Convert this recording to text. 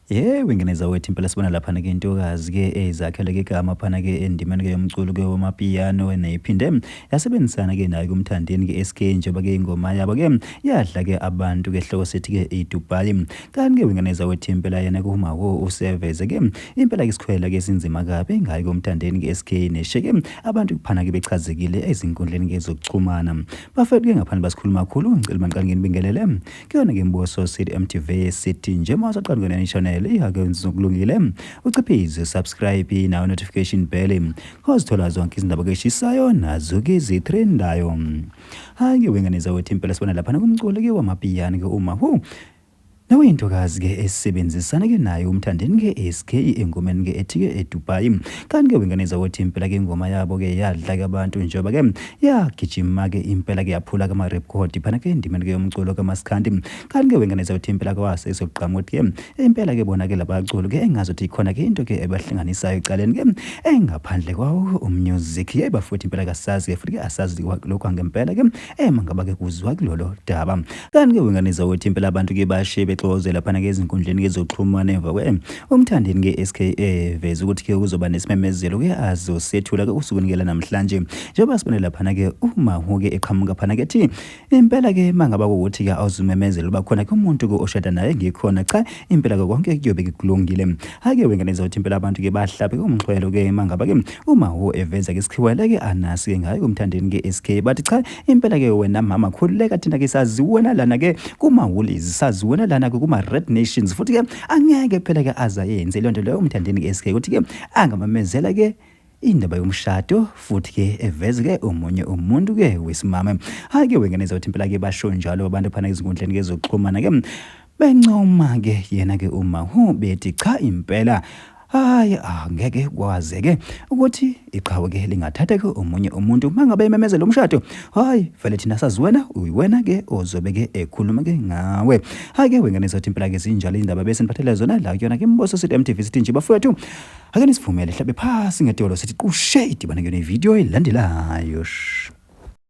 Yebo, ingane zawethu impela sibona laphana ke intokazi ke ezakhele ke igama phana ke endimeni ke yomculo ke wamapiano neyiphinde yasebenzisana ke naye kumthandeni ke SK njengoba ke ingoma yabo ke yadla ke abantu ke hloko sithi ke iDubai. Kanti ke wengane zawethu impela yena ke uMawo useveze ke impela ke isikhwela ke sinzima kabi ngaye kumthandeni ke SK neshe ke abantu kuphana ke bechazekile ezinkundleni ke zokuxhumana. Bafethu ke ngaphandle basikhuluma kakhulu ngicela manqale nginibingelele. Kuyona ke Mbuso City MTV sithi nje uma usaqala ungena i-channel ihake kulungile uciphize subscribe nayo notification bell ozithola zonke izindaba keshisayo nazo ke zitrendayo. Hayi ke wengane zawethu impela sibona lapha kumculo ke wamapiyano ke uma hu Nawuyintokazi ke esebenzisana ke naye umthandeni ke SK engomeni ke ethi ke eDubai. Kanti ke wengane zakwethu impela ke ingoma yabo ke yadla ke abantu njengoba ke yagijima ke impela ke yaphula ke amarekhodi phana ke endimeni ke yomculo kaMaskandi. Kanti ke wengane zakwethu impela ke wase sokuqhamuka ukuthi ke impela ke bona ke labaculi ke engazuthi ikhona ke into ke ebahlanganisayo ecaleni ke engaphandle kwawo umusic. Yebo futhi impela kasazi ke futhi ke asazi lokho ngempela ke ema ngaba ke kuzwa kulolo daba. Kanti ke wengane zakwethu impela abantu ke bashiye bexokozela phana ke ezinkundleni ke zokuxhumana emva kwe umthandeni ke SKA veza ukuthi ke kuzoba nesimemezelo ke azosethula ke usuku ke namhlanje njengoba sibone laphana ke uMahu ke eqhamuka phana ke thi impela ke mangaba ukuthi ke awuzumemezela uba khona ke umuntu ke oshada naye ngikhona cha impela ke konke kuyobe kulungile. Hake wengane zakwethu impela abantu ke bahlabe umxhwelo ke mangaba ke uMahu eveza ke isikhiwele ke anasi ke ngaye kumthandeni ke SK bathi cha impela ke wena mama khululeka thina ke saziwena lana ke kuma-woolies saziwena lana ke kuma-red nations futhi ke angeke phela ke azayenze leyo nto leyo umthandeni ke SK ukuthi ke angamamezela ke indaba yomshado futhi ke eveze ke omunye umuntu ke wesimame. Hayi ke wengane zakuthi impela ke basho njalo abantu phana ezinkundleni ke zokuxhumana ke bencoma ke yena ke uMahu bethi cha impela hayi angeke kwazeke ukuthi iqhawe ke lingathatha ke omunye umuntu mangabe ememezela umshado. Hayi vele thina sazi wena uyiwena ke ozobe ke ekhuluma ke ngawe. Hayi ke wengane zathi impela ke zinjalo indaba bese niphathele zona la kuyona ke Mboso City MTV sithi nje bafowethu ake nisivumele hlabe phasi ngedolo sithi qushe idibane ke ne video elandelayo.